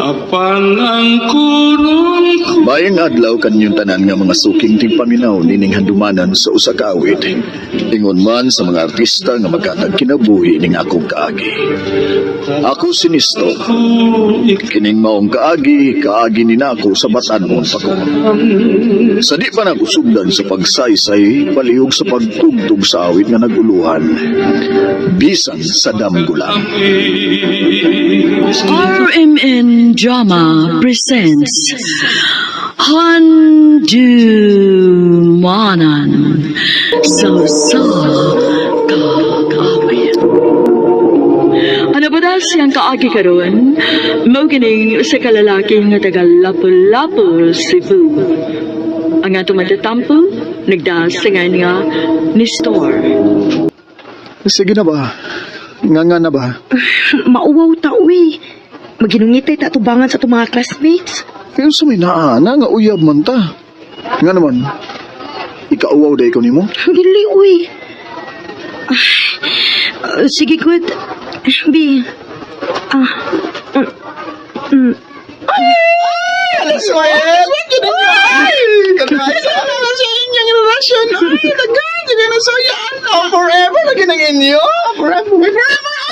Apan ang kuron ko. Mayang adlaw kanyong tanan nga mga suking tigpaminaw nining handumanan sa usa ka awit. Ingon man sa mga artista nga magkatag kinabuhi ning akong kaagi. Ako si Nestor. Kining maong kaagi, kaagi ni nako sa batan-on pa ko. Sa di pa nagusugdan sa pagsaysay, palihog sa pagtugtog sa awit nga naguluhan. Bisan sa damgulang. RMN Drama presents Handumanan sa sa Kaawit. Ano ba dahil siyang kaagi karon? Mao kining sa kalalaki nga taga Lapu-Lapu, Cebu. Ang atong matatampo, nagdasingan nga ni Star. Sige na ba? Nga nga na ba? Mauwaw ta, uy. Maginungitay ta atubangan sa itong mga classmates. Kaya sa may naana nga uyab man ta. Nga naman, ikauwaw day ko nimo. Dili, uy. Ah, sige, good. B. Ah. Mm, mm.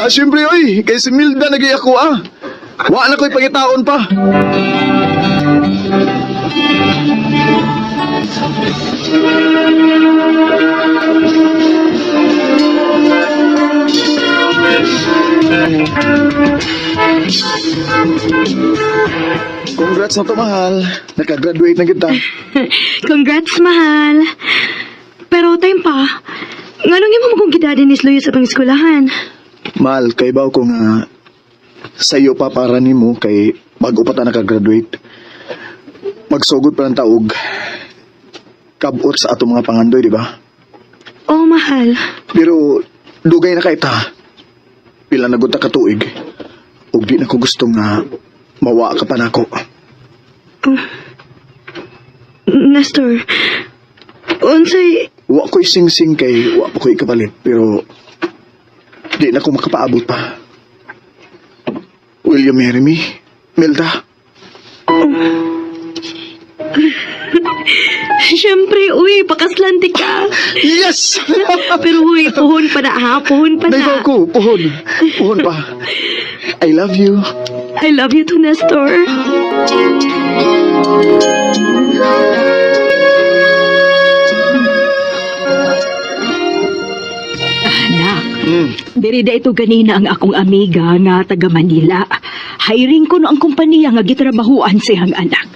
Ah, siyempre, oy, kay si Milda nagi ako ah. Wa na ko'y pangitaon pa. Congrats na to, mahal. Nakagraduate na kita. Congrats, mahal. Pero time pa. Nganong imo mo kong gidadi ni Sluyo sa itong eskwelahan? Mahal, kay baw ko nga sa iyo pa para nimo kay bago pa ta nakagraduate. Magsugod pa ng taog. Kabot sa atong mga pangandoy, di ba? Oh, mahal. Pero dugay na kay ta. Pila na gud ta ka tuig. Ug di na ko gusto nga mawa ka pa nako. Nestor, unsay. Wa ko'y sing-sing kay wa pa ko'y kapalit pero di na ko makapaabot pa. Will you marry me, Milda? Siyempre, uy, pakaslanti ka. Yes! Pero uy, puhon pa na ha, puhon pa Dahil na. ko, puhon. Puhon pa. I love you. I love you too, Nestor. Anak, diri da ito ganina ang akong amiga nga taga Manila. Hiring ko no ang kompanya nga gitrabahuan siyang anak.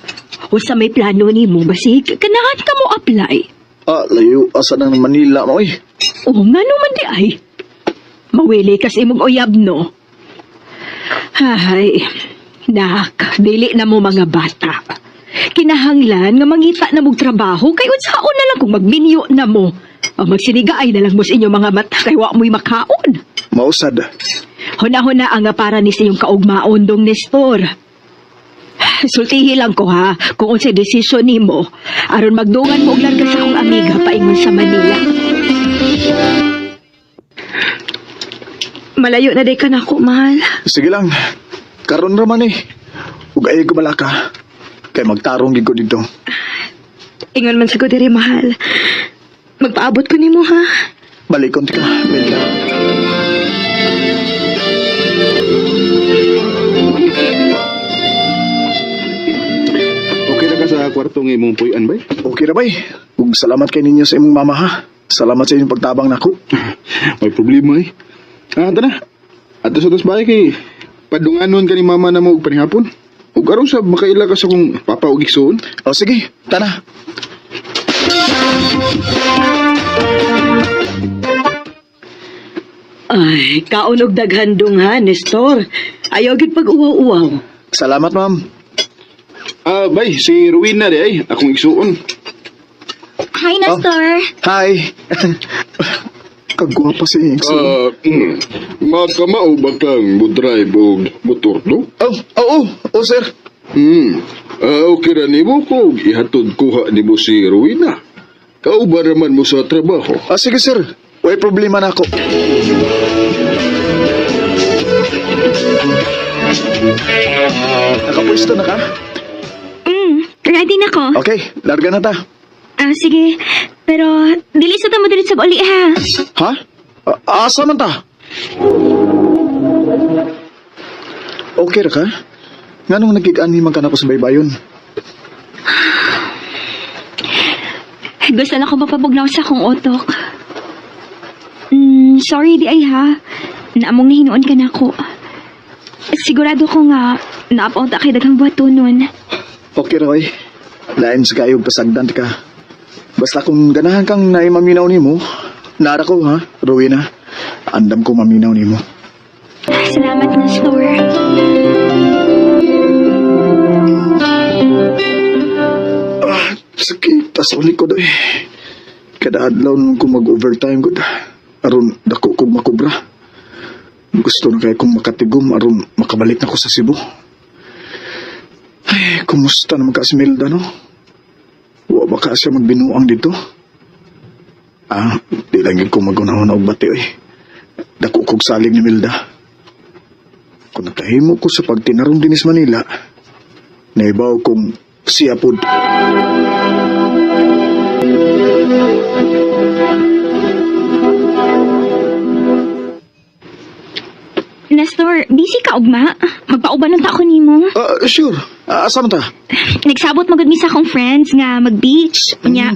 O sa may plano nimo basig kanahan ka mo apply. Ah, layo. Asa nang Manila mo eh. O nga naman di ay. Mawili kas imong uyab no. Hay, nak, dili na mo mga bata. Kinahanglan nga mangita na mong trabaho kay unsaon na lang kung magminyo na mo. O magsinigaay na lang mo sa inyong mga mata kay wa mo'y makaon. Mausad. Huna-huna ang para ni sa iyong kaugmaon dong Nestor. Sultihi lang ko ha kung unsay desisyon nimo aron magdungan mo og larga sa akong amiga paingon sa Manila. Malayo na day ka na ako, mahal. Sige lang. Karon ra man eh. Ug ay ko balaka. Kay magtarong gid ko dito. Ingon man sa ko diri, mahal. Magpaabot ko nimo, ha? Balikon ka, Milda. Okay na ka sa kwarto nga imong puy-an bay? Okay ra bay. Ug salamat kay ninyo sa imong mama ha. Salamat sa inyong pagtabang nako. May problema eh. Ah, tara. Ato sa tas bahay kay padunganon ka ni mama na mo og panihapon. Ug aron sa makaila ka sa kong papa og igsoon. O sige, tana. Ay, kaon og daghan dong ha, Nestor. Ayaw gid pag uwaw-uwaw. Salamat, ma'am. Ah, bay, si Rowena di ay akong igsoon. Hi, Nestor. Hi. Kagwapa si iyong igsoon. Ah, makamao ba kang mo-drive og motor no? Oh, oo, oh, sir. Hmm. Ah, okay ra nimo kung ihatod kuha nimo si Rowena. Kauban raman mo sa trabaho. Ah, sige, sir. Way problema na ako. Nakapwesto na ka? Ready na ko. Okay, larga na ta. Ah, sige. Pero, dili sa tamo dili sa uli ha. Ha? Asa man ta? Okay ra ka? Nganong nagkig-anhi man ka na ko sa baybayon? Gusto na ko mapabugnaw sa akong utok. Sorry di ay ha. Naamong nahinuon ka na ako. Sigurado ko nga, naapaunta kay daghang buhaton nun. Okay ra oy. Lain sa kayo pasagdan ka. Basta kung ganahan kang naimaminaw nimo, nara ko ha, Rowena. Andam ko maminaw nimo. Salamat, Nestor. Ah, sakit tas uli ko doy. Kada adlaw nun ko mag-overtime gud. Aron dako kog makubra. Gusto na kay kong makatigom aron makabalik na ko sa Cebu. Ay, kumusta naman ka si Melda, no? Wa ba ka siya magbinuang dito? Ah, di lang yun ko magunahon og bati, oy. Dako kog salig ni Melda. Kung nakahimo ko sa pagtinarong dinis Manila, naibaw kong siya pod. Nestor, busy ka ugma. Magpauban ta ako nimo. Ah, sure. Ah, asa man ta? Nagsabot magud mi sa akong friends nga mag-beach. Unya,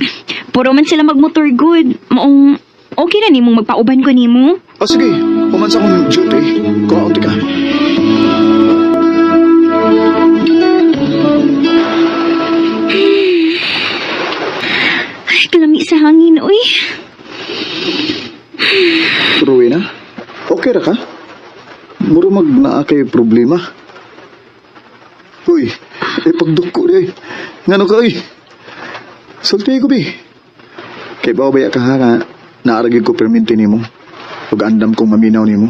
puro man sila magmotor good. Maong okay na nimong magpauban ko nimo. Oh, sige. Human sa akong duty. Kuha unti ka. Ay, kalami sa hangin, uy. Rowena, okay ra ka? Muro mag naa kay problema. Uy, eh pagduko di. Ngano ka uy? Sulti ko bi. Kay bao baya ka ha nga naaragid ko perminti nimo. Ug andam kong maminaw nimo.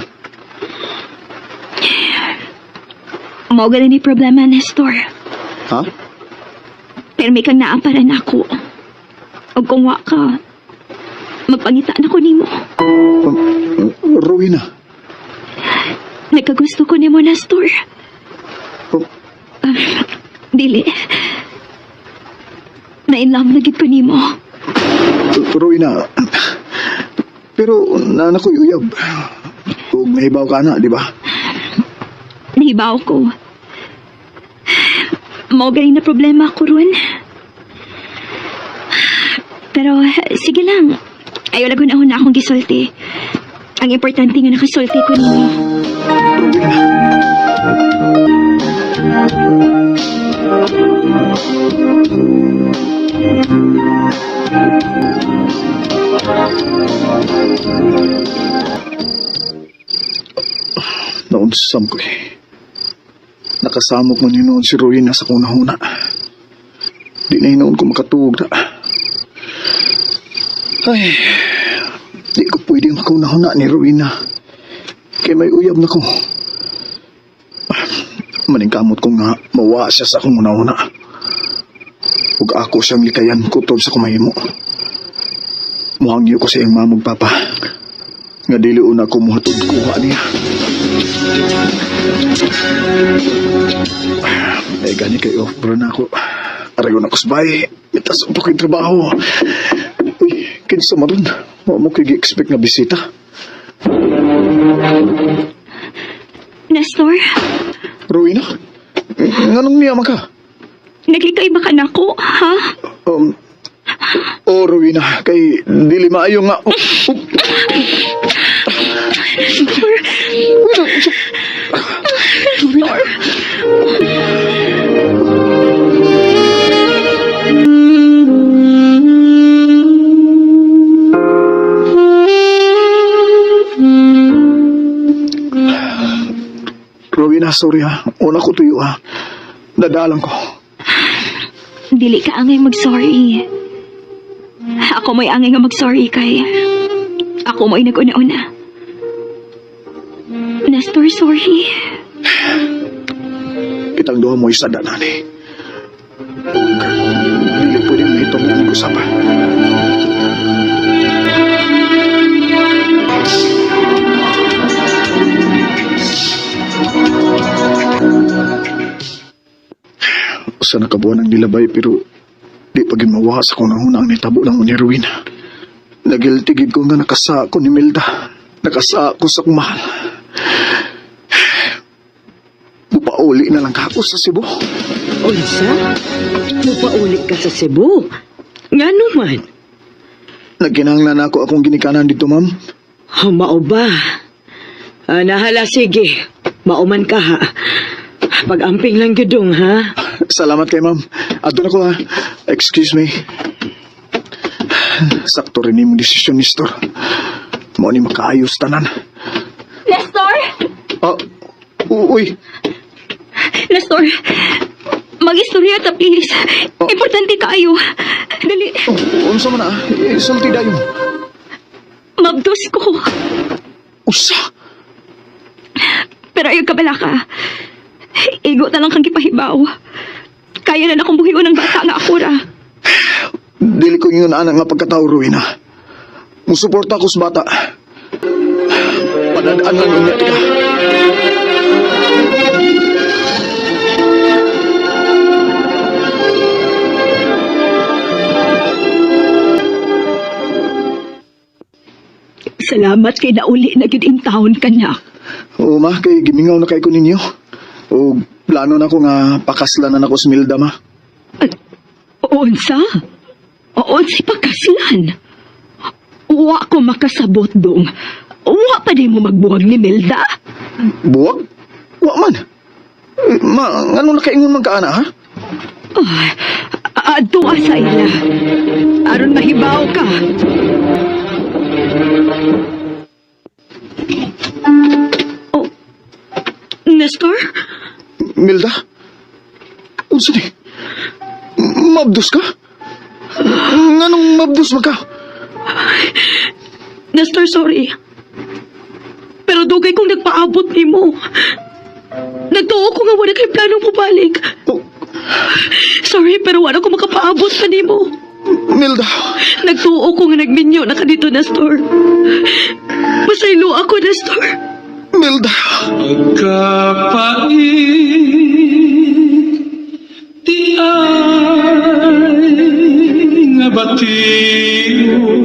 Mao gani ni problema, Nestor. Ha? Pero may kang naa para nako. Og kung wa ka, magpangita na ko nimo. Rowena. Nagkagusto ko nimo, Nestor. Oh, Dili. Na-in love na gid ko nimo. Rowena. Pero nana ko'y uyab. Ug nahibaw ka na, di ba? Nahibaw ko. Mao gani na problema ko ron. Pero sige lang. Ayaw lagun ako na akong gisulti. Ang importante nga nakasulti ko nimo. Rowena. Naunsam ko eh. Nakasamok man yun noon si Rowena sa kunahuna. Di na hinoon ko makatuog na. Ay, di ko pwedeng makunahuna ni Rowena. Kay may uyab na ko. Maningkamot ko nga mawa siya sa akong una-una. Ug ako siyang likayan kutob sa kumahimo. Muhangyo ko sa iyang mamog papa. Nga dili una ko muhatod kuha niya. Eh, gani kay off bro na ako. Arayo na ko sa bahay. Mitas pa ko'y trabaho. Uy, kinsa maron. Wa mo kay gi-expect nga bisita. Nestor, Rowena? Nganong niya man ka? naglikay ba ka nako, ha? Oh, Rowena, kay dili maayo nga. Oh, oh. Rowena, Rowena. Rowena, sorry ha. Una ko tuyo ha. Dadalang ko. Dili ka angay mag-sorry. Ako mo'y angay nga mag-sorry kay ako mo'y nag-una-una. Nestor, sorry. Kitang duha mo isa danani. Dili pwede mahitong mong usapan. Usa na kabuan ang nilabay pero di pa gyud mawa sa akong nahuna ang nitabo namo ni Rowena. Nagilty gyud ko nga nakasa ko ni Milda. Nakasa ko sa akong mahal. Mupauli na lang kako sa Cebu. Unsa? Mupauli ka sa Cebu? Ngano man? Nagkinahanglan na ako akong ginikanan dito, ma'am. Oh, mao ba? Ah, nahala, sige. Mauman ka ha. Pag-amping lang gudong ha. Salamat kay ma'am. Adto na ko ha. Excuse me. Sakto rin imong desisyon, Nestor. Mao ni makaayos tanan. Nestor! Ah, uy. Nestor! Mag-istorya ta, please. Importante kaayo. Dali, Oh, unsa man ah? Isulti dayon. mabdos ko. Usa. Pero ayaw kabala ka. Igo na lang kang gipahibaw. Kaya na akong buhion ng bata nga ako ra. Dili ko ingon ana nga pagkatao, Rowena. Musuporta ko sa bata. Padadaan lang unya tika. Salamat kay nauli na gyud in town ka na. Oo, ma, kay gimingaw na kay ko ninyo. O plano na ko nga pakaslan na nako si Milda, ma. Unsa? Unsay pagkaslan? Wa ko makasabot dong. Wa pa di mo magbuwag ni Milda. Buwag? Wa man. Eh, ma, ngano nakaingon man ka ana, ha? Ay, adto ka sa ila. Aron mahibaw ka. Oh, Nestor? Milda? Unsa ni? Mabdos ka? Nganong mabdos man ka? Nestor, sorry. Pero dugay kong nagpaabot nimo. Nagtuo ko nga wala kay planong mubalik. Oh, Sorry, pero wala ko makapaabot pa nimo. Milda, Nagtuo ko nga nagminyo na ka dito, Nestor. Pasaylo ako, Nestor. Milda. Pagkapait di ay nga bation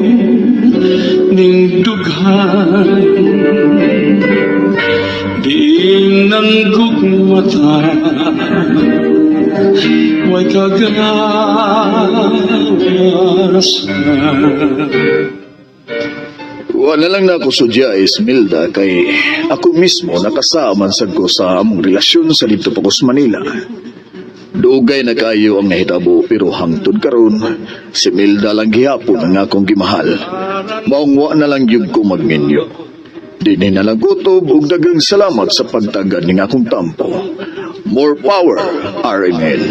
ning dughan diin ng gugmata way kagawasan. Wala lang na ako sudya is Milda kay ako mismo nakasama sad ko sa among relasyon sa dito pa ko sa Manila. Dugay na kayo ang nahitabo pero hangtod karon si Milda lang gihapon ang akong gimahal. Maong wa na lang gyud ko magminyo. Dinhi na lang kutob ug daghang salamat sa pagtagad ning akong tampo. More power, RML.